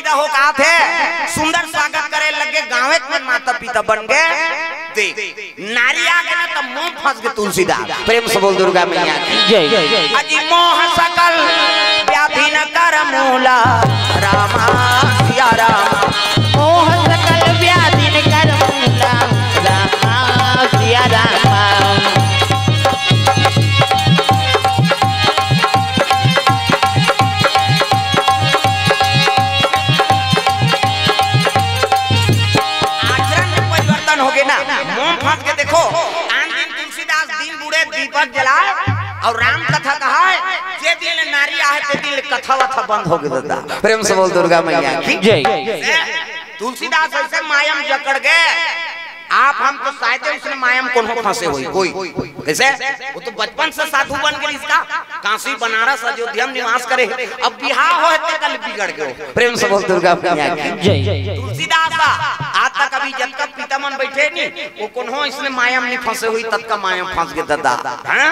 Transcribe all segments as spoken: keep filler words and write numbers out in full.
हो का थे, सुंदर स्वागत करे लगे, गाँवे के माता पिता बन गए। देख, नारी आ गए ना, तब मोम फंस गए तुलसीदास। प्रेम से बोल दुर्गा मैया की जय। अजी मोह सकल व्याधि न कर मूला, रामा सिया रामा। मोह सकल व्याधि न कर मूला, रामा सिया रामा। आचरण में परिवर्तन हो गए ना, मोम फंस के। देखो, आन दिन तुलसीदास दिन बूड़े दीपक जलाए और राम कथा कहाए, जे दिन ले नारी आहे ते दिन ले कथा वथा बंद हो गए दादा। प्रेम से बोल दुर्गा मैया की जय। तुलसीदास ऐसे माया में जकड़ गए, आप हम तो शायद उसने माया में कोनो फंसे होई कोई। कैसे? वो तो बचपन से साधु बन गए इसका, काशी बनारस अयोध्या में निवास करे है। अब बिहाव हो ते कल बिगड़ गए। प्रेम से बोल दुर्गा मैया की जय। तुलसीदास बा, आज तक अभी जतका पिता मन बैठे नहीं, वो कोनो इसने माया में नहीं फंसे हुई, ततका माया में फंस गए दादा। हाँ?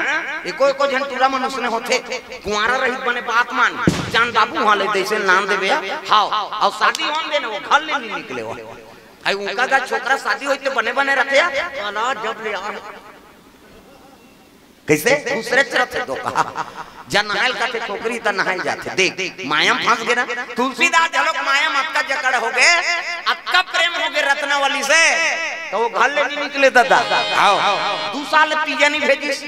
एको एको झन टूरा मन उसने होथे, कुंवारा रहित बने बात मान, जान बाबू वहाँ ले जैसे नाम देवे, हाव, और शादी होन देना, वो घर ले नहीं निकले हो। आई उनका का छोकरा शादी होई तो बने बने रथे, अला जब ले आ। कैसे? दूसरे च रथे दो कहा। जा नहायल का थे छोकरी त नहायल जाथे। देख, माया में फंस गए ना। तुलसीदास झलक माया में अतका जकड़ हो गए, अतका प्रेम हो गए रत्नावली से, तो वो घर ले नहीं निकले दादा। आओ। दू साल तीजा नहीं भेजिस,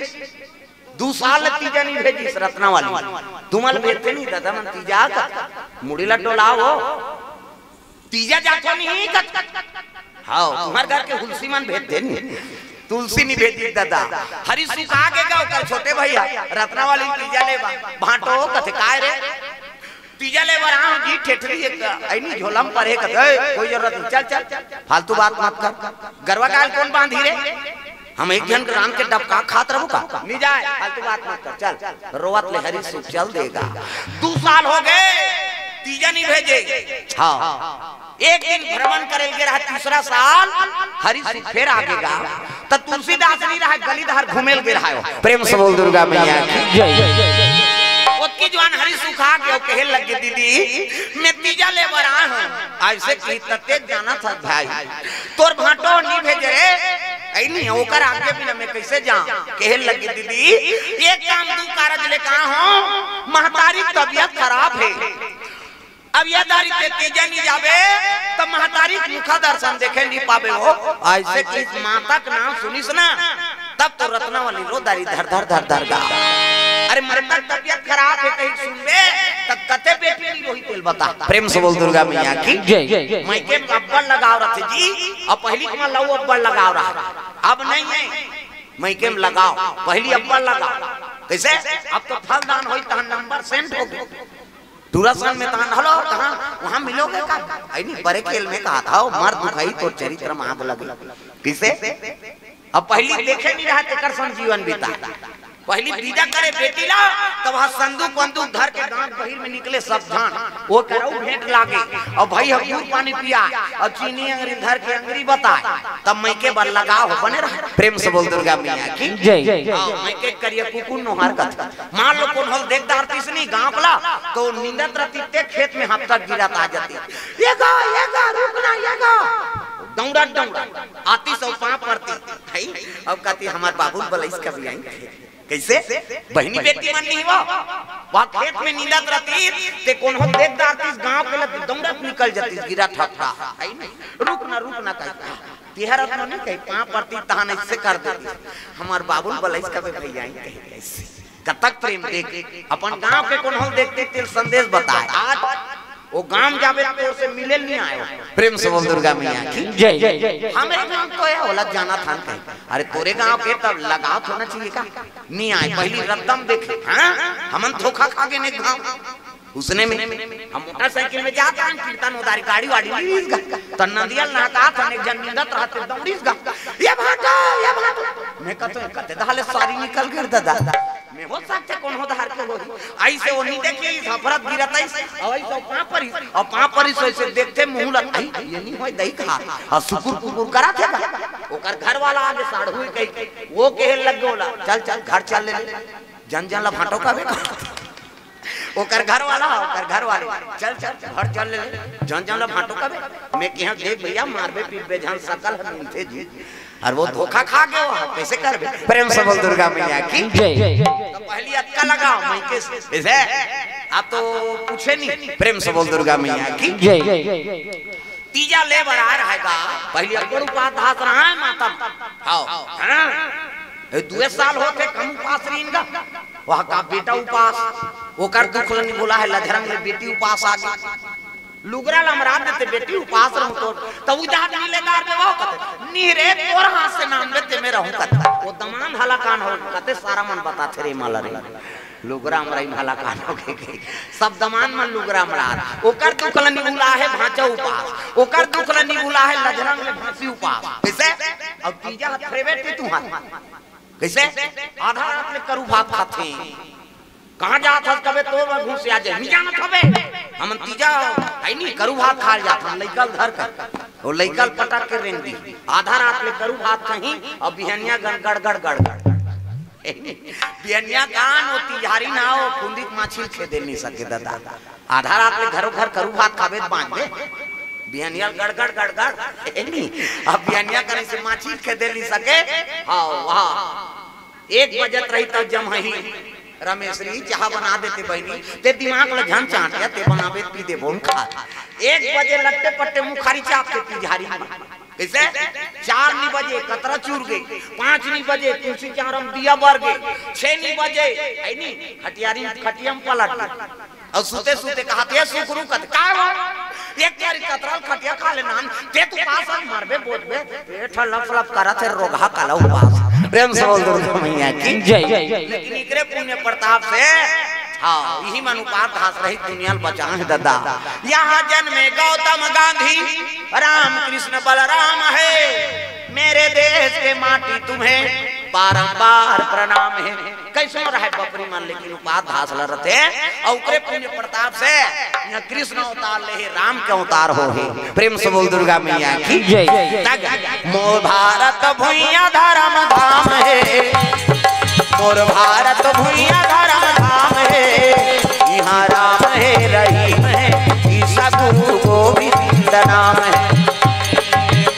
दू साल तीजा नहीं भेजिस रत्नावली। तुमल भेजते नहीं दादा मन तीजा का, मुड़ी ला डोलाओ। तीजा जाथो नहीं कत। हाँ, तुम्हार घर के हुलसी मन भेज दे नहीं। तुलसी नहीं भेजी दादा। हरी सुखा के गा ओकर छोटे भैया रत्नावली तीजा ले बा। भांटो कथे काय रे? तीजा ले बर आऊं जी, ठेठरी एक ऐनी झोलम पर एक, "ए, कोई जरूरत नहीं, चल, चल, फालतू बात मत कर।" गरवा गाल कौन बांधी रे? हम एक झन राम के डबका खात रहू का? नहीं जाए, फालतू बात मत कर, चल। रोवत ले हरी सुख चल देगा। दू साल हो गए, तीजा नहीं भेजे। हाँ, एक दिन भ्रमण करे के रहा, तीसरा साल हरी सुख फेर आ गेगा। त तुलसीदास नहीं रहा, गलीधर घूमेल गे रहा हो। प्रेम से बोल दुर्गा मैया की जय। ओतकी जवान हरी सुख आ गयो, कहे लगे, "दीदी, मैं तीजा ले बर आए हूँ।" ऐसे की तते जाना था भाई, तोर भांटो नहीं भेजे रे, ऐ नहीं, ओकर आगे बिना मैं कैसे जाऊं? कहे लगे, "दीदी, एक काम दू कारज ले कहा हूँ, महतारी तबियत खराब है, अब ये दारी ते तीजा नहीं जाबे, त महतारी मुखा दर्शन देखे नहीं पाबे हो।" ऐसे की माता के नाम सुनिस ना, तब तो रत्नावली रो दारी धर धर धर धर गा। अरे मरता तबियत खराब है कहीं सुनबे, त कते बेटी नहीं रोही तेल बता। प्रेम से बोल दुर्गा मैया की जय। मायके में अब्बड़ लगाव रथे जी, अब पहली के में लऊ अब्बड़ लगाव रहा, अब नहीं है। मायके में लगाव, पहली अब्बड़ लगाव। कैसे? अब तो फलदान होई तहन नंबर सेंट हो गए। टूरा सन में तहन हलो, कहाँ वहाँ मिलोगे का? आई नहीं, बड़े खेल में कहा था, "ओ मर दुखाई तो चरित्र में आग लगे।" किसे? अब पहली देखे नहीं रहा तेकर सन जीवन बीता। पहली विदा करे बेटी ला, तब वहाँ संदूक वंदूक धर के गांव बहिर में निकले सब धान, वो करऊ भेंट लागे, और भाई हम दूध पानी पिया, और चीनी अंगरी धर के अंगरी बताए, तब मायके बर लगाव हो बने रहा। प्रेम से बोल दुर्गा मैया की जय। हाँ, मायके करिया कुकुर नोहार कथा। मान लो कोनो हल देख डारतीस नहीं गांव वाला, तो निंदत रहती ते खेत में हफ्ता गिरत आ जाती। "ये गा, ये गा, रुक ना, ये गा।" दौड़त दौड़त आती सौ पाँव पड़ती। भाई, अब कहती, "हमार बाबू बलैस कभी आई।" कैसे? बहिनी बेटी मन नहीं हो, वहाँ खेत में निंदत रहती, ते कोनो देख डारतीस गांव के लग दौड़त निकल जातीस, गिरा ठपका। है नहीं? "रुक ना, रुक ना," कहती। तिहरत में नहीं कही, पाँव पड़ती तहन ऐसे कर देती। "हमार बाबू बलैस कभी भैया आई," कही ऐसे। कतक प्रेम देख, अपन गांव के कोनो देखते तेल संदेश बताए। आज वो गांव जाबे तो से मिले नहीं आयो। प्रेम से बोल दुर्गा मैया की जय। हमरे गांव तो है, ओला जाना था कहीं। अरे तोरे गांव के तब लगाव होना चाहिए का? नहीं आए, पहली रद्दम देखे। हाँ, हमन धोखा खा गए ने गांव। उसने में हम मोटरसाइकिल में जात हन, कीर्तन उदारी गाड़ी वाड़ी लीस गा। त नदिया नहात हन, एक झन निंदत रहते दौड़ीस गा, "ये भाटा, ये भाटा।" मैं कहते, कहते दहाले सारी निकल गिर दादा। मैं हो सकते कोनो धार के होही। ऐसे वो नहीं देखिए, इस हफरत गिरत है, और ऐसे पाँव परिस, और पाँव परिस ऐसे देखते मुंह लग, "आई, ये नहीं होय दई कहा।" और सुकुर कुकुर करा थे का? ओकर घर वाला आगे साढ़ हुई कही, वो कहे लग गया, "चल, चल, घर चल ले, ले।" जन जन ला भांटो का बेटा। ओकर घर वाला, ओकर घर वाले, "चल, चल, घर चल ले, ले। झन, झन ल भांटो कबे।" मैं कहेंव, "देख भैया, मारबे पीटबे झन, सकल ह मिलथे जी।" अउ वो धोखा खा गे, वो कइसे करबे? प्रेम से बोल दुर्गा मैया की। जय। त पहिली अतका लगा, मैं कइसे, अब तो पूछे नहीं। प्रेम से बोल दुर्गा मैया की। जय। तीजा ले बर आय रहय गा, पहिली अब्बड़ उपास धास रहय माता। हव, हे ना? ए, दुए साल होथे कम उपास रहिन गा। वह का बेटा उपास, ओकर दुख ल निभुला हे, लधरंग ले बेटी उपास आगे। लुगरा ल अमरा देते, "बेटी उपास रहूं तो।" त उधार नी ले दार में वो कथे, "नी रे, तोर हाथ से नाम देते मैं रहूं," कथे। वो दमांद हलाकान हो, कथे, "सारा मन बताथे रे माला रे।" लुगरा अमराई म हलाकान होगे। सब दमांद मन लुगरा अमरात। ओकर दुख ल निभुला हे भांचा उपास। ओकर दुख ल निभुला हे लधरंग ले भांसी उपास। कइसे? अउ तीजा ह फेरे बेटी तुंहर। कइसे? आधा रात ले करू भात खाथे। कहां जात हस कबे तो मैं घुस आ जाय। नी जानत हबे। हमन तीजा हई नी, करू भात खाय ल जात हन, लइका ल धर कर। वो लइका ल पटक के रेंग दी। आधा रात ले करू भात खाही अउ बिहनिया गन गड़ गड़ गड़ गड़। बिहनिया कान ओ तिहारी ना हो, कुंदी के माछी ल खेदे नी सके ददा। आधा रात ले घरो घर करू भात खाबे त बांचबे। बिहनिया गड़गड़ गड़गड़, ए नी। अब बिहनिया कने से माछी ल खेदे नी सके। हव, हव। एक बजत रही तब जमही, "रमेशरी, चाहा बना देते बहिनी, ते दिमाग ल झन चांट या, ते बनाबे पी देबो न खा।" एक बजे लट्टे पट्टे मुखारी चाप के तिहारी। कइसे? चार नी बजे कतरा चूर गे, पांच नी बजे तुलसी चांवरा म दिया बर गे, छे नी बजे, हई नी, खटियारी, खटिया म पलट गे। अउ सुते सुते कहत, "ए सुकरू कत, काय हो? एक तारीख कतरा ल खटिया खा ले नान, ते त उपास मरबे, बोलबे, पेट ह लप लप करत हे, रोगहा काला उपास।" प्रेम से बोल दुर्गा मैया की। जय। लेकिन एकरे पुण्य प्रताप से हाँ, इही मन उपास धास रहित दुनिया ल बचाए हे ददा। यहाँ जन्मे गौतम गांधी, राम कृष्ण बलराम हे। मेरे देश के माटी तुम्हें बारंबार प्रणाम हे। कइसनो रहय बपरी मन, लेकिन उपास धास ल रथे। अउ ओकरे पुण्य प्रताप से यहाँ कृष्ण अवतार ले हे, राम के अवतार हो हे। प्रेम से बोल दुर्गा मैया की जय। तग मोर भारत भुइयां धरम धाम हे, मोर भारत भुइयां धरम धाम हे, इहाँ राम हे रहीम हे, ईसा गुरु गोविंद नाम हे।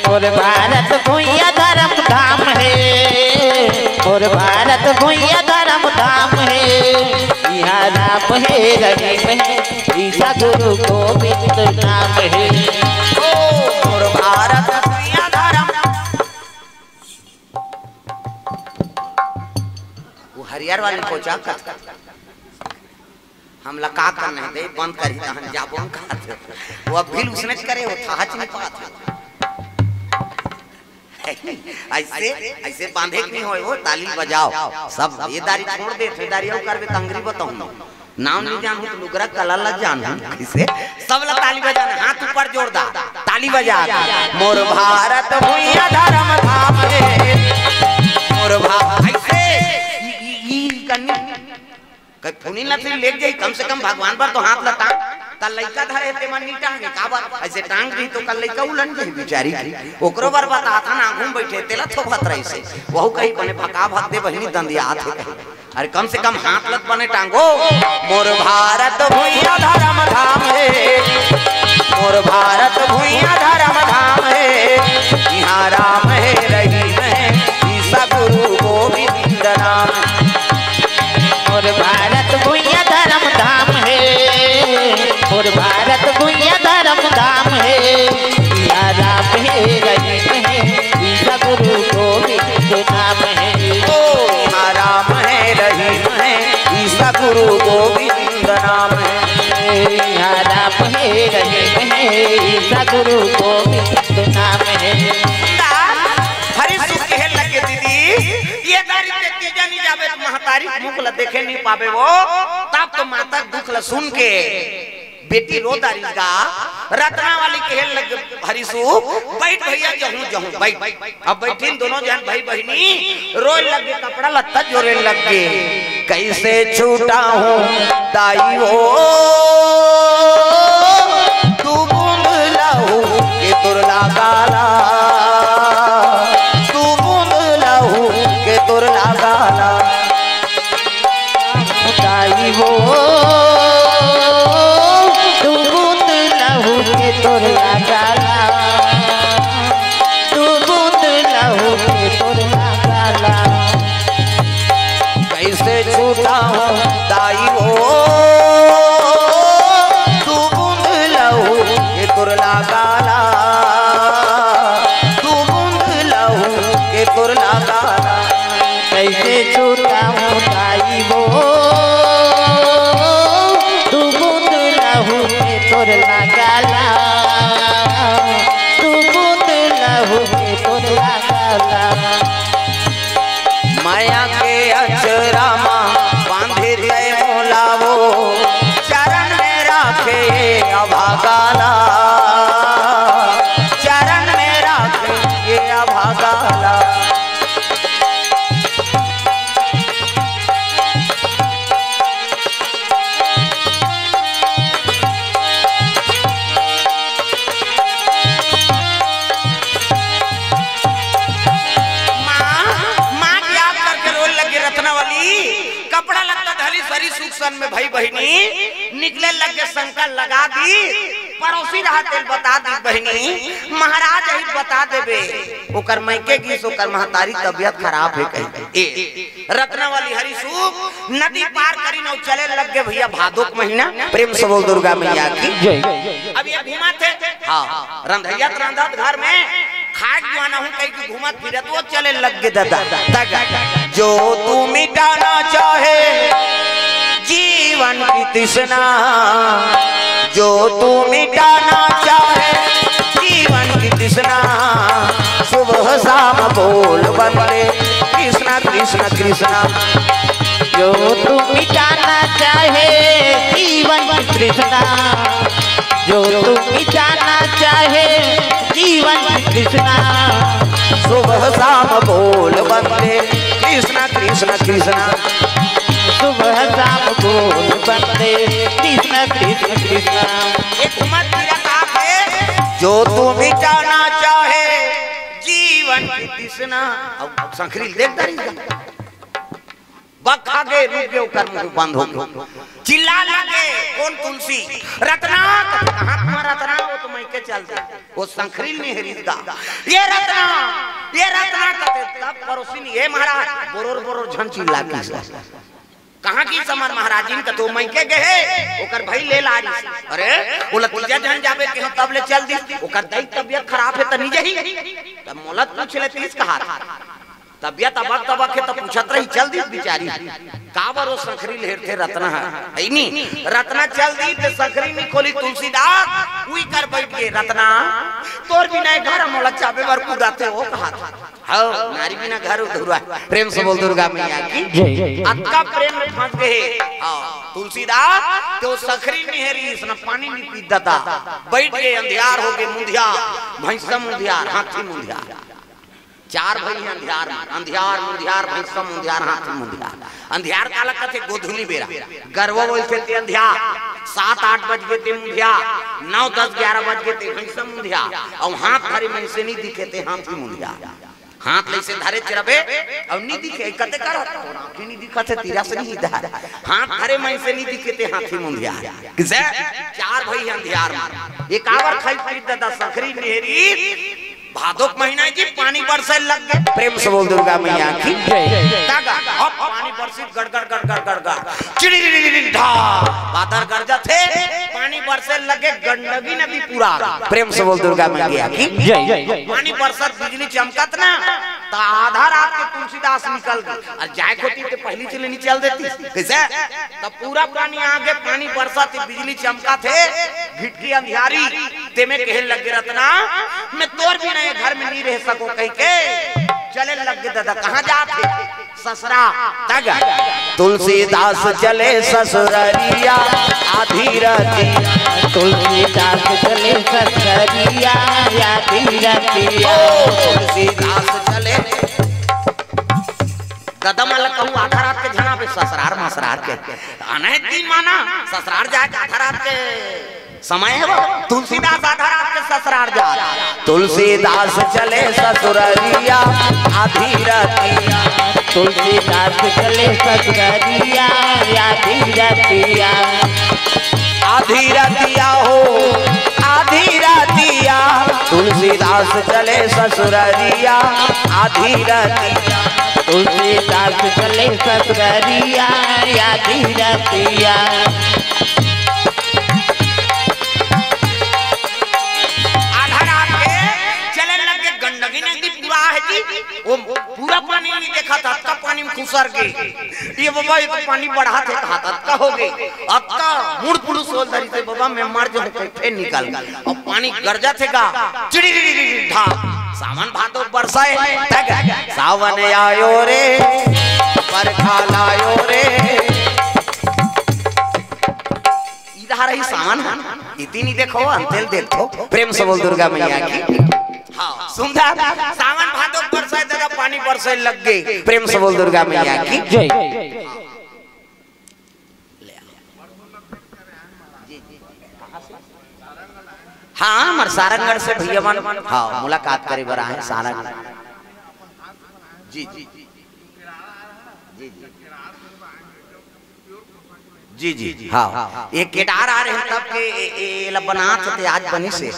मोर भारत भुइयां धरम धाम हे, मोर भारत भुइयां धरम धाम हे, इहाँ राम हे रहीम हे, ईसा गुरु गोविंद नाम हे। ओ मोर भारत भुइयां धरम। वो हरियर वाली कोचा कत हमला का करना हे दे, बंद करी तहन जाबो न कहत हे। वो अब भी उसने करे, वो थाहच नहीं पात हे। अइसे, अइसे बांधे के नहीं होय, वो ताली बजाव। सब ये दारी छोड़ दे, ये दारी अउ करबे त अंगरी बताहूं। नाम नहीं जानहूं त लुगरा कला ला जानहूं। कइसे? सब ला ताली बजाना, हाथ ऊपर जोर दा, ताली बजा। मोर भारत भुइयां धरम धाम हे, मोर भा-, अइसे, ई, ई, ई कन्नी कहीं फुनिन ला फिर लेग जाही, कम से कम भगवान बर तो हाथ ल टांग। त लइका धरे हे, तेमन नी टांगे, काबर? अइसे टांग दिही त ओकर लइका उलन जाही बिचारी। ओकरो बर बतात हन, आघू म बइठे, तेला थोपत रहिसे। वहू कही बने भका भक दे बहिनी, दंदियात हे कही। अरे कम से कम हाथ ल त बने टांगो। मोर भारत भुइयां धरम धाम हे, मोर भारत भुइयां धरम धाम हे, इहाँ राम हे रहीम हे, ईसा गुरु गोविंद नाम हे। मोर भारत भुइयां धरम धाम हे, मोर भारत भुइयां धरम धाम हे, इहाँ राम हे रहीम हे, ईसा गुरु गोविंद नाम हे। ओ इहाँ राम हे रहीम हे, ईसा गुरु गोविंद नाम हे। इहाँ राम हे रहीम हे, ईसा गुरु गोविंद नाम हे। हरि सुख हे लगे दीदी, ये दारी ते तीजा नी जाबे त महतारी मुख ल देखे नी पाबे वो, तब तो माता दुख ल सुन के बेटी रो दारिस गा। रतना वाली कहे लग हरिसु, "बैठ भैया, जहूं, जहूं, बैठ।" अब बैठिन दोनों जन भाई बहिनी, रोए लग गे, कपड़ा लत्ता जोरे लग गे। कैसे छूटा हूँ दाई वो, तू बूंद लहू के तोर लगाला, तू बूंद लहू के तोर लगाला। दाई वो, तोर लगाला, दू बूंद लहू के तोर लगाला। कैसे छूटा हूँ दाई हो, दू बूंद लहू के तोर लगाला, दू बूंद लहू के तोर लगाला। कैसे छूटा हूँ दाई वो, दू बूंद लहू के तोर लगाला, दू बूंद लहू के तोर लगाला। माया के अचरा मा बांधे तय मोला वो, चरण में राखे अभागाला, चरण में राखे अभागाला। माँ, माँ के याद करके रोए लगे रत्नावली। कपड़ा लत्ता धली सरी सुख सन में भई बहिनी, निकले लगे शंका लगा दी। पड़ोसी रहा तेल बता दी बहिनी, महाराज अही बता देबे। ओकर मइके गीस, ओकर महतारी तबियत खराब हे कही। ए, रत्नावली हरी सुख नदी पार करी नौ चले लग गे भैया भादो के महीना। प्रेम से बोल दुर्गा मैया की। जय। अब ये घूमत हे, हाँ, रंधैया त रंधत घर में खाए के जुआना हूँ कही के घूमत फिरत वो चले लग गे दादा। तक जो तू मिटाना चाहे जीवन की तृष्णा, जो तू मिटाना चाहे जीवन की तृष्णा, सुबह शाम बोल बंदे कृष्णा कृष्णा कृष्णा। जो तू मिटाना चाहे जीवन की तृष्णा, जो तू मिटाना चाहे जीवन की तृष्णा, सुबह शाम बोल बंदे कृष्णा कृष्णा कृष्णा। सुबह शाम बोल बंदे कृष्णा कृष्णा कृष्णा। एक घूमत फिरत आप है, जो तू मिटाना चाहे जीवन की तृष्णा। अब, अब शंखरी देख दारी का। बक खा गे, रुक गे, ओकर मुंह बंद हो गे। चिल्ला लगे, कौन तुलसी? रत्ना, कहाँ तुम्हारा रत्ना? वो तो मइके चल दे। वो शंखरी नहीं है रिश्ता। ये रत्ना, ये रत्ना कहते, तब पड़ोसी नहीं, "हे महाराज, बोरोर बोरोर झन चिल्ला की से।" कहाँ की समर महाराजिन का तो मइके गए, ओकर भाई ले ला रही। अरे, वो लतीजा झन जाबे के तब ले चल दी, ओकर दई तबियत खराब है त नहीं जही। तब मोला पूछ लेतीस कहा था। तबियत अबक तबक हे त पूछत रही, चल दी बिचारी। काबर वो शंखरी ल हेरथे रत्ना ह, है नी? रत्ना चल दी त शंखरी नी खोली तुलसीदास, उई कर बैठ गे, "रत्ना, तोर बिना ए घर मोला चाबे बर कुदाथे हो," कहा था। हव, नारी बिना घर अधूरा हे। प्रेम से बोल दुर्गा मैया की। जय। अतका प्रेम में फंस गे। हाँ, तुलसीदास तो शंखरी नहीं हेरिस, न पानी नहीं पी दादा। बैठ गे, अंधियार हो गे, मुंधिया, भैंसा मुंधियार, हाथी मुंधियार। चार भाई हे अंधियार में, अंधियार, मुंधियार, भैंसा मुंधियार, हाथी मुंधियार। अंधियार काला कथे? गोधूली बेरा। गरवा बोलथे ते अंधियार, सात आठ बज गे ते मुंधियार, नौ दस ग्यारह बज गे ते भैंसा मुंधियार, अउ हाथ धरे मइनसे नी दिखे ते हाथी मुंधियार। हाथ लइसे धरे चरबे, अउ नी दिखे, कते कर, आँखी नी दिखत हे, तीरा से नी धर। हाथ धरे मइनसे नी दिखे ते हाथी मुंधियार। किसे? चार भाई हे अंधियार में। एक आवर खाई पी दादा शंखरी नहीं हेरी, भादो के महीना जी, पानी बरसे लग गे। प्रेम से बोल दुर्गा मैया की। जय। तागा, अब पानी बरसी गड़ गड़ गड़ गड़ गड़ गड़। चिड़ी री री री ढा। बादर गरजत हे, पानी बरसे लगे, गंडकी नदी पूरा आ गे। प्रेम से बोल दुर्गा मैया की। जय। पानी बरसत बिजली चमकत ना, त आधा रात के तुलसीदास निकल गे। अउ जाए होती त पहिली चले निकल देती। कइसे? त पूरा पानी आ गे, पानी बरसत हे, बिजली चमकत हे, घिटकी अंधियारी, तेमे कहे लगे रत्ना, मैं तोर बिना ये घर में नहीं रह सको कहिके चले लग गे दादा। कहाँ जात हे? ससुरा। तग। तुलसीदास चले ससुररिया आधी रतिया। तुलसीदास चले ससुररिया आधी रतिया। ओ, तुलसीदास चले। दादा मन ल कहूँ आधा रात के झन आबे ससुरार मसुरार के। अनहे दिन माना ससुरार जाए के आधा रात के समय हे वो। तुलसीदास आधा रात के ससुरार जात। तुलसीदास चले ससुररिया आधी रतिया। तुलसीदास चले ससुररिया आधी रतिया। आधी रतिया हो, आधी तुलसीदास चले ससुररिया आधी रतिया। तुलसीदास चले ससुररिया आधी रतिया। आधा रात के चले लगे, गंडकी नदी पूरा हे जी। वो पूरा पानी नहीं देखा था, अतका पानी में खुसर गे। ये बाबा, ये तो पानी बढ़ा थे, कहा था, अतका हो गे, अतका मुड़ पुरुष सोल धरी से, बाबा, मैं मर जाऊं, कोई फेर निकाल। और पानी गरजा थे का, चिड़ी ढा, सावन भादो बरसाए, तक सावन आयो रे, बरखा लायो रे। इधर ही सावन है, इतनी देखो, अंतेल देखो, प्रेम से बोल दुर्गा मैया की। हाँ, सुंदर। सावन भादो बरसाए दादा, पानी बरसे लग गे। प्रेम से बोल दुर्गा मैया की। जय। हाँ, हमर सारंगढ़ से भैया मन, हाँ, मुलाकात करे बर आए सारंग। जी जी जी जी जी। जी जी, हाँ, ये केदार आ रहे हैं तब के ए, ए, एला बनात हे ते आज बनिस हे,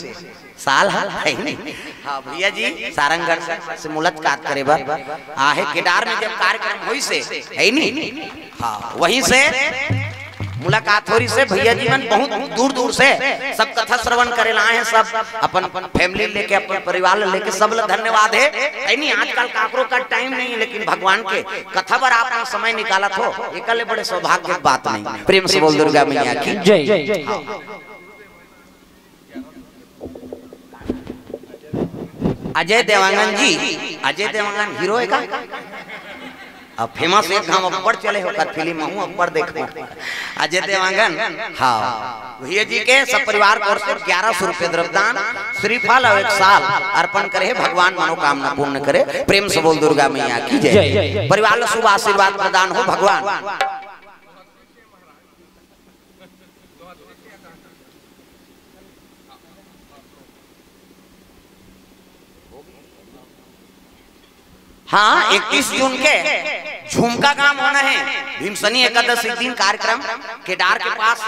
साल हे, हे नहीं? हाँ भैया जी, सारंगढ़ से, से मुलाकात करे बर आहे। केदार में जब कार्यक्रम होइस हे, हे नहीं? हाँ, वहीं से मुलाकात हो रहिस हे। भैया जी मन बहुत दूर दूर से सब कथा श्रवण करे ला आए हैं, सब अपन अपन फैमिली लेके, अपन परिवार लेके, सब ला धन्यवाद हे। हे नहीं, आजकल काकरो का टाइम नहीं है, लेकिन भगवान के कथा बर आप मन समय निकालत हो, एकर ले बड़े सौभाग्य के बात नहीं। प्रेम से बोल दुर्गा मैया की। जय। अजय देवांगन जी, अजय देवांगन हीरो हे का? अब फेमस एक घाम अब्बड़ चले हो कर फिल्म, महूं अब्बड़ देखो। अजय देवांगन, हाँ, भैया जी के सब परिवार की ओर से ग्यारह सौ रुपये द्रव्यदान, श्रीफल और एक साल अर्पण करे, भगवान मनोकामना पूर्ण करे। प्रेम से बोल दुर्गा मैया की जय। जय। परिवार ला शुभ आशीर्वाद प्रदान हो भगवान। हाँ, इकतीस जून के झुमका गांव होना है, भीमसनी एकादशी दिन कार्यक्रम, केदार के पास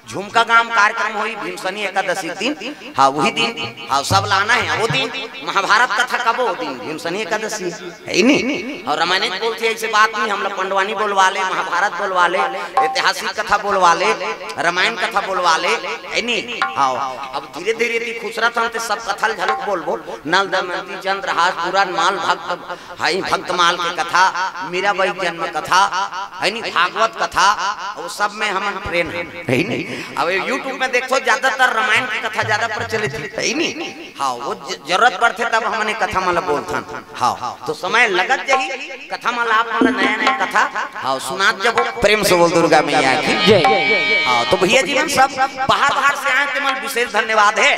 झुमका गांव कार्यक्रम होई भीमसनी एकादशी दिन। हाँ, वही दिन, हाँ, सब ला आना है। वो दिन महाभारत कथा कब हो? वो दिन भीमसनी एकादशी। हे नहीं? और रामायण बोलथे, ऐसे बात नहीं, हमला पंडवानी बोलवा ले, महाभारत बोलवा ले, ऐतिहासिक कथा बोलवा ले, रामायण कथा बोलवा ले, हे नहीं? हाँ, अब धीरे धीरे ती खुसरत हन ते सब कथा ल घलोक बोलबो। नल दमयंती, चंद्रहास, पुराण, माल भक्त, हई भक्तमाल के कथा, मीराबाई जन्म कथा, हे नहीं? भागवत कथा, वो सब में हमन ट्रेन हे, हे नहीं? अब ये YouTube में देखो, ज्यादातर रामायण की कथा ज्यादा प्रचलित हे, हे नहीं? हाँ, वो ज-, जरूरत पड़थे तब हमन ये कथा मन ला बोलथन। हाँ, तो समय लगत जाही, कथा मन ला आप मन ला नया नया कथा, हाँ, सुनात जबो। प्रेम से बोल दुर्गा मैया की। जय। हाँ, तो भैया जी मन सब बाहर बाहर से आए, ते मन विशेष धन्यवाद हे।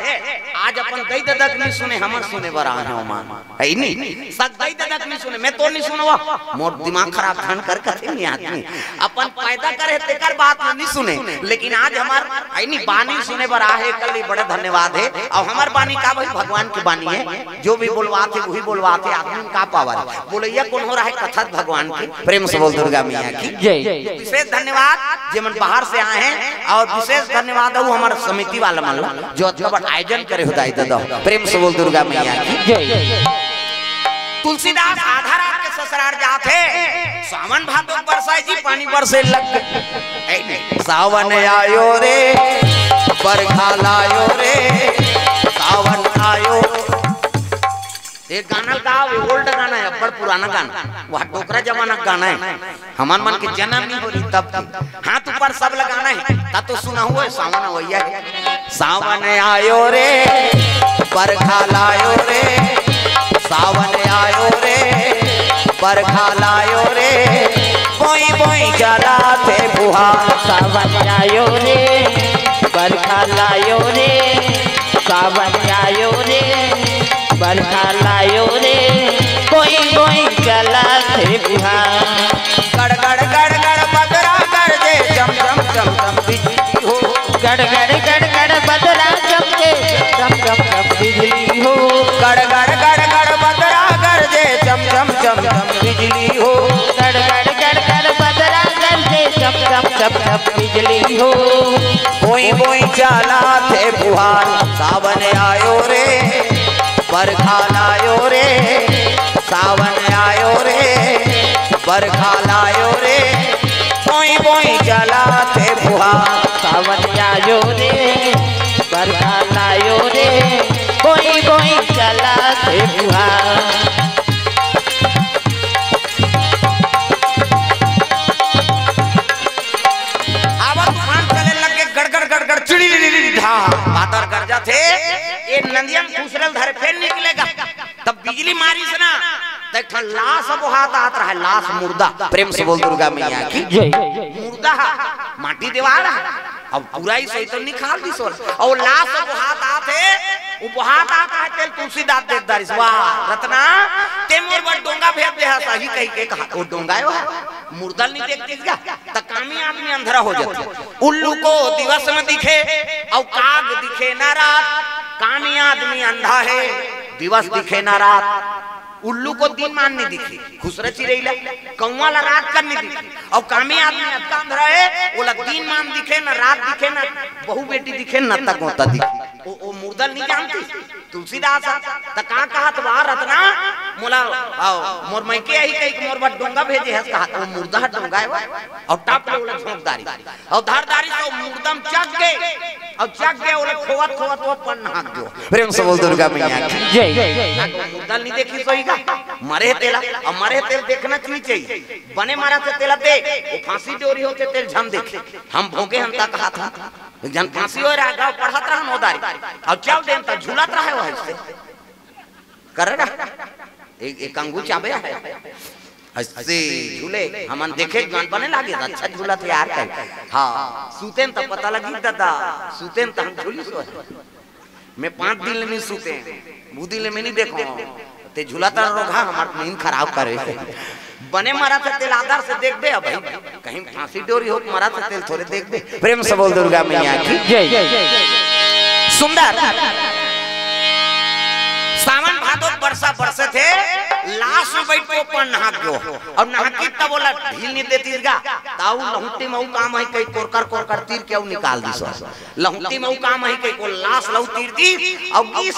आज अपन दई ददा के नहीं सुने, हमन सुने बर आए हन ओमन, हे नहीं? सब दई ददा के नहीं सुने, मैं तो नहीं सुनवा, मोर दिमाग खराब धन कर कथे नहीं आदमी। अपन पैदा करे तेकर बात ल नहीं सुने, लेकिन आज हमर, हे नहीं, बानी सुने बर आहे, एकर लिए बड़ा धन्यवाद हे। और हमर बानी का भाई, भगवान की बानी हे, जो भी बोलवाथे वही बोलवाथे, आदमी में का पावर हे? बोलैया कोनो रहे, कथा भगवान की। प्रेम से बोल दुर्गा मैया की। जय। विशेष धन्यवाद जेमन बाहर से आए हैं, और विशेष धन्यवाद हे हमर समिति वाला मन ला, जो अतका बड़ आयोजन करे हो दाई ददा। प्रेम से बोल दुर्गा मैया की। जय। तुलसीदास आधा रात के ससुरार जात हे, सावन भादो बरसाए जी, पानी बरसे लग गे। ए, सावन आयो रे, बरखा लायो रे, सावन आयो। एक गाना गाओ, ये ओल्ड गाना हे, अब्बड़ पुराना गाना, वो डोकरा जमाना का गाना हे। हमन मन के जनम नहीं हो रही तब के। हाथ ऊपर सब लगाना हे, तब तो सुना हुआ हे, सावन अवैया हे। सावन आयो रे, बरखा लायो रे, सावन आयो रे, बरखा लायो रे, बोई बोई चलाथे फुहार। सावन आयो रे, बरखा लायो रे, सावन आयो रे, बरखा लायो रे, बोई बोई चलाथे फुहार। गड़ गड़ गड़ गड़ बदरा गरजे, चम चम चम चम बिजली हो। गड़ गड़ गड़ गड़ बदरा चमके, चम चम चम बिजली हो। गड़ गड़ गड़ गड़ बदरा गरजे, चम चम चम चम बिजली हो। गड़ गड़ गड़ गड़ बदरा गरजे, चम चम चम चम बिजली हो। बोई बोई चलाथे फुहार, सावन आयो रे। बरखा लायो रे, सावन आयो रे, बरखा लायो रे, बोई बोई चलाथे फुहार। सावन आयो रे, बरखा लायो रे, बोई बोई चलाथे फुहार। आवा तूफान चले लगे, गड़गड़ गड़गड़ चिड़ी ढा, बादर गरजाथे। ए नंदिया म खुसरल धरे फेर निकलेगा। तब बिजली मारिस ना, त एक ठन लाश बोहात आत रहा, लाश, मुर्दा। प्रेम से बोल दुर्गा मैया की। जय। मुर्दा हा, माटी देवाल हा, अब पूरा ही सोई तो निकाल दिस ओला। अउ लाश बोहात आत हे, वो बोहात आत हे, तेला तुलसीदास देख डारिस, वाह रतना, ते मोर बर डोंगा भेज दे हस, सही कहि के कहा, वो डोंगा हे, वो मुर्दा ल नइ देखतिस का? त कामी आदमी अंधरा हो जाथे। उल्लू को दिवस में दिखे, अउ काग दिखे ना रात। कामी आदमी अंधा हे, दिवस दिखे ना रात। उल्लू को दिन मान नइ दिखे, खुसरा चिरई ला, कौवा ला रात कन नइ दिखे। अउ कामी आदमी अतका अंधरा हे, ओला दिन मान दिखे ना, रात दिखे ना, बहू बेटी दिखे ना, तक होता दिखे। ओ, ओ मुर्दा ल नइ जानतिस। तुलसीदास ह, त का कहत वाह रतना, मोला, आओ, मोर मइके आही कहिके मोर बर डोंगा भेजे हस कहत, वो मुर्दा ह डोंगा हे वो, अउ टप ले ओला झोंक डारिस, अउ धर डारिस, अउ मुर्दा म चघ गे, अउ चघ गे, ओला खोवत खोवत वो पन नहात गयो। प्रेम से बोल दुर्गा मैया की। जय। ना तो मुर्दा ल नइ देखिस होही का, मरे हे तेला, अउ मरे हे तेला देखना नइ चाहिए, बने मरत हे तेला देख, वो फांसी डोरी होथे तेला झन देखे, हम भोगे हन त कहत हन। एक झन फांसी होय रहा, गाँव पढ़त रहा नोदारी। अउ चल देन त झूलत रहे वो अइसे। कर रहा। एक, एक अंगू चाबे हे। अइसे झूले, हमन देखे जवान बने लागे, अच्छा झूलत हे यार कहे। हाँ, सुतेन त पता लगी दादा, सुतेन त हम झूली सो। मैं पाँच दिन ले नइ सुते, वो दिन ले मैं नइ देखो। ते झूलत रहा रोगहा, हमर नींद खराब करे। बने मरत हे तेला आदर से देखबे, अब भाई, कहीं फांसी डोरी हो मरत हे तेला थोरे देखबे। प्रेम से बोल दुर्गा मैया की। जय। सुंदर। सावन भादो बरसा बरसथे, लाश में बइठ के अपन नहात गयो। अउ नहाकी तब ओला ढील नइ देतिस गा, ताऊ लहुटी में वो काम हे, कहीं कोरकर कोरकर तीर के अउ निकाल दिस। लहुटी में वो काम हे, कहीं को लाश लहू तीर दिस, अउ गीस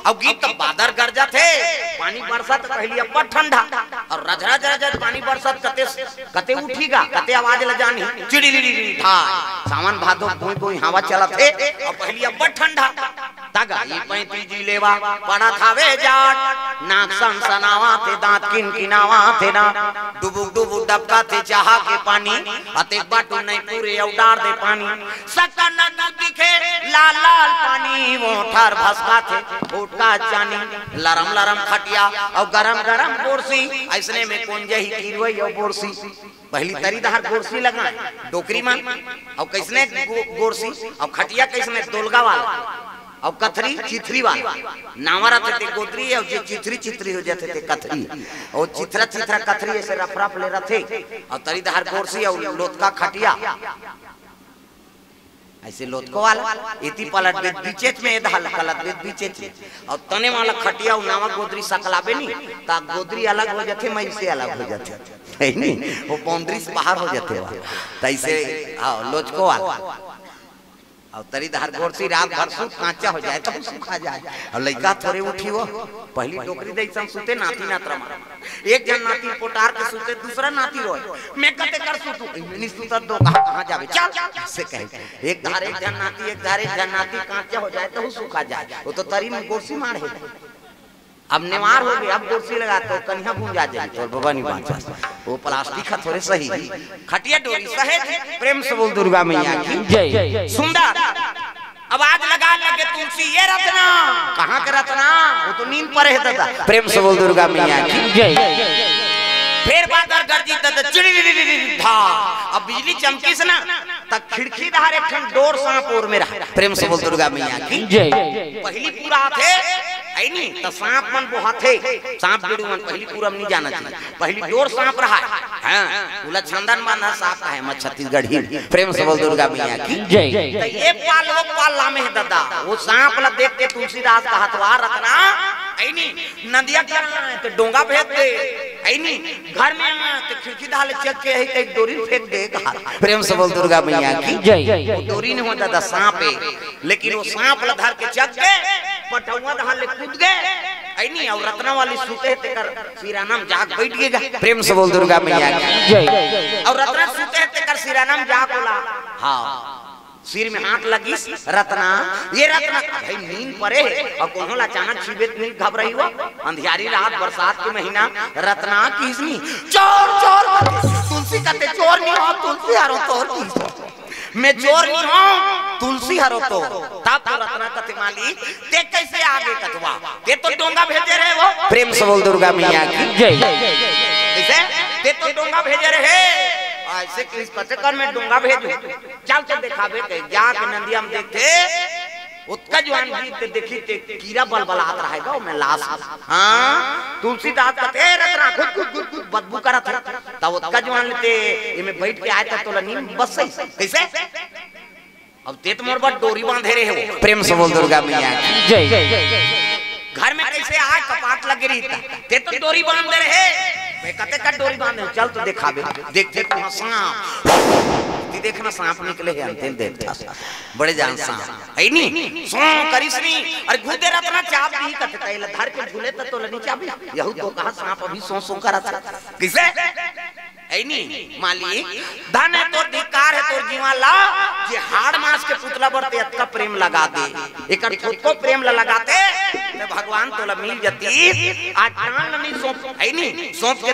अउ गीस त बादर गरजथे, पानी बरसत पहली अब्बड़ ठंडा, अउ रझरझ रझरझ पानी बरसत कते, कते उठी गा, कते आवाज ल जानही, चिड़िलिलिलि धाय। सावन भादो बोई बोई हवा चलथे, अउ पहली अब्बड़ ठंडा। तगा ई पैंती जी लेवा, पड़त हवे जाट, नाक सनसनावथे, दांत किनकिनावथे ना, डुबुक डुबुक डबकाथे चाहा के पानी, अतेक बाटू नइ पूरे अउ डार दे पानी। सकन दिखे लाल लाल पानी, मोठर भसकाथे, फुटका चानी, लरम लरम खटिया, अउ गरम गरम गोरसी, अइसने में कोन जही किरवई अउ बोरसी। पहली तरी डहर गोरसी लगाय, डोकरी मन, अउ कइसने गो-, गोरसी, अउ खटिया कइसने दोलगा वाला, अउ कथरी चिथरी वाला, नावा रथे ते गोदरी, अउ जे चिथरी चिथरी हो जाथे ते कथरी, अउ चिथरा चिथरा कथरी अइसे रफ रफ ले रथे, अउ तरी डहर गोरसी, अउ लोतका खटिया, अइसे लोतको वाला, एती पलट बे बीचेच में, एदहल पलट बे बीचेच में। अउ तने वाला खटिया अउ नावा गोदरी सकलाबे नी, त गोदरी अलग हो जाथे, मइसे अलग हो जाथे। हे नी? वो बाउंड्री से बाहर हो जाथे वो। तइसे, हाँ, लोचको वाला। अउ तरी डहर गोरसी रात भर सूत, कांचा हो जाय त सुखा जाय। अउ लइका थोरे उठी वो, पहली डोकरी दइसन सुते, नाती नातरा मन। एक झन नाती पोटार के सुते, दूसरा नाती रोय, "मैं कते कर सुतूं, मैं नइ सुतत दो, कहाँ, कहाँ जाबे, चल," अइसे कहे। एक डहर एक झन नाती, एक डहर एक झन नाती, कांचा हो जाय त सुखा जाय। वो तो तरी में गोरसी माढ़े। अब नेवार हो गे, अब गोरसी लगा तो कनिहा भूंजा जाय, तोर बबा नइ बांचस। वो प्लास्टिक ह थोरे सही। खटिया डोरी सहेज, प्रेम से बोल दुर्गा मैया की। जय। सुंदर। अब आज लगा लगे तुलसी ये रतना। कहाँ के रतना? वो तो नींद परे हे दादा। प्रेम से बोल दुर्गा मैया की। जय। फेर बादर गरजी दादा, चिड़ी धा। अब बिजली चमकिस ना, त खिड़की डहर एक ठन डोर सांप ओर में रहा। प्रेम से बोल दुर्गा मैया की। जय। पहली पूरा आथे, हे नी, त सांप मन बोहाथे, सांप बिड़ू मन पहली पूरा में नइ जाना चाहिए। पहली डोर सांप रहा। हाँ, उला छंदन बांधा सांप हे, मैं छत्तीसगढ़ी। प्रेम से बोल दुर्गा मैया की। जय। त ये पाल वो पाल लामे हे दादा, वो सांप ला देख के तुलसीदास कहत वाह रतना, हे नी, नंदिया के आय त डोंगा भेज दे, हे नी, घर में आय त खिड़की डहर ले चघ के हे कहिके डोरी फेंक दे कहत। प्रेम से बोल दुर्गा मैया की। जय। वो डोरी नइ हो दादा, सांप हे, लेकिन वो सांप ला धर के चघ के पटउवा डहर ले कूद गे, हे नहीं, अउ रतना वाली सुते हे तेकर सिराना म जाके बइठ गे गा। प्रेम से बोल दुर्गा मैया की। जय। अउ रतना सुते हे तेकर सिराना म जाके ओला, हाँ, सिर में हाथ लगिस। रतना, ये रतना, अबे नींद परे हे, अउ कोनो ला अचानक छीबे त नहीं घबराही वो। अंधियारी रात, बरसात के महीना, रतना किहिस नहीं, "चोर, चोर," कथे, तुलसी कथे, "चोर नहीं हों, तुलसी हरों तोर," किहिस। "मैं चोर नहीं हों, तुलसी हरों तोर।" तब तो रतना कथे, "मालिक, तें कइसे आगे?" कथे, "वाह, तें तो डोंगा भेजे रहे वो।" प्रेम से बोल दुर्गा मैया की। जय। कइसे? "तें तो डोंगा भेजे रहे।" अइसे किहिस, कथे, "कर मैं डोंगा भेजूं? चल तो देखाबे।" कहे, जाके नंदिया म देखथे, ओतका जुवान जीव ल देखही ते कीरा बलबलात रहे गा, ओमे लास। हाँ, तुलसीदास कथे, "ए, रतना, घुट, घुट, घुट, घुट, बदबू करत हे।" तब ओतका जुवान ल ते एमे बइठ के आय, तब तोला नींद बस सही। कइसे? "अब तें तो मोर बर डोरी बांधे रहे वो।" प्रेम से बोल दुर्गा मैया की। जय। "घर में कइसे आय, कपाट लगे रही ता, तें तो डोरी बांधे रहे।" "मैं कते का डोरी बांधे, चल तो देखाबे।" देखथे त सांप। तें देखना, सांप निकले हे, अंतिम देखथा। बड़े जान सांप। हे नहीं? सों करिस नहीं। अरे घुदे रतना चाब दिही कथे, तेला धर के झूले त तोला नहीं चाबही। यहू तो कहा सांप अभी सों सों करत हे। कइसे? हे नहीं? "मालिक, धन हे तोर, धिक्कार हे तोर जीवन ला, जे हाड़ मांस के पुतला बर तें अतका प्रेम लगा दे। एकर थोतको प्रेम ला लगाते, त भगवान तोला मिल जतिस। आज प्राण ल नहीं सोंप," हे नहीं? "सोंप के